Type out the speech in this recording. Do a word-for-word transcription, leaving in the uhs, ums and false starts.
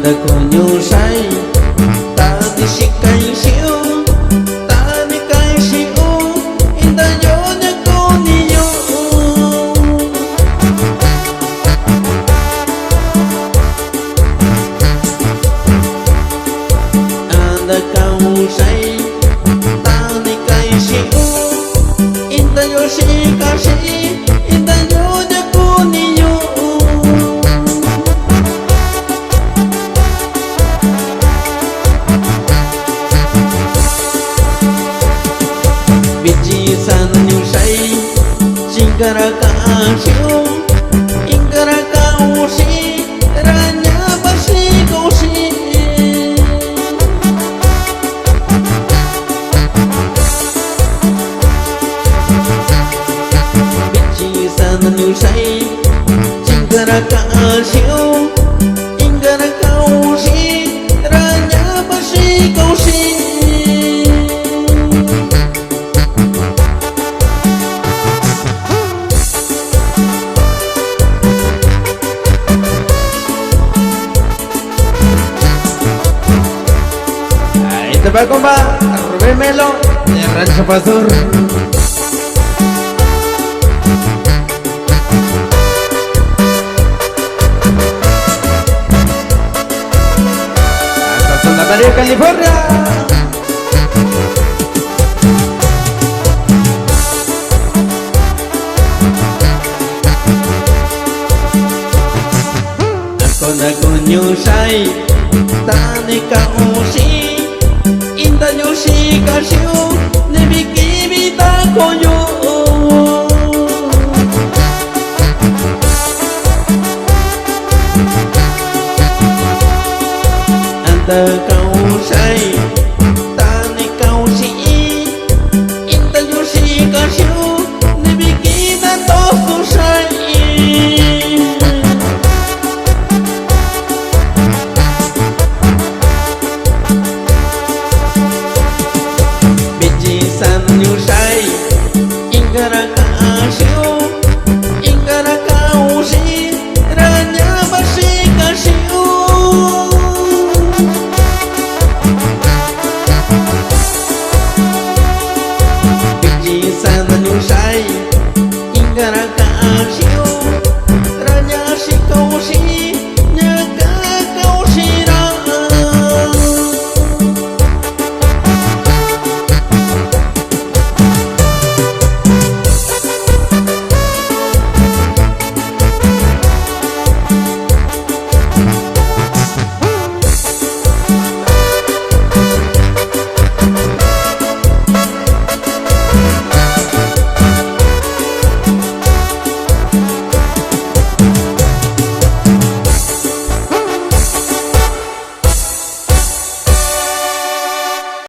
Kunyusai, tani si kaisiu, tani kaisiu, inda nyonya kuniu. Anda kau sai, tani kaisiu, inda yo si kasi, inda nyonya kuniu. Bici sana nyusai, singkara kasiu, ingkara kausi, ranya basi kausi. Bici sana nyusai, singkara kasiu, ingkara kausi, ranya basi kausi. Nah, itu bagus, Mbak. Ruben Melo, Rancho Pasur. Hasta Santa Maria, California. Aku na kunyusai, tani kausi, inda nyusi kasiu, ni bikin bita konyu. Anda kausai,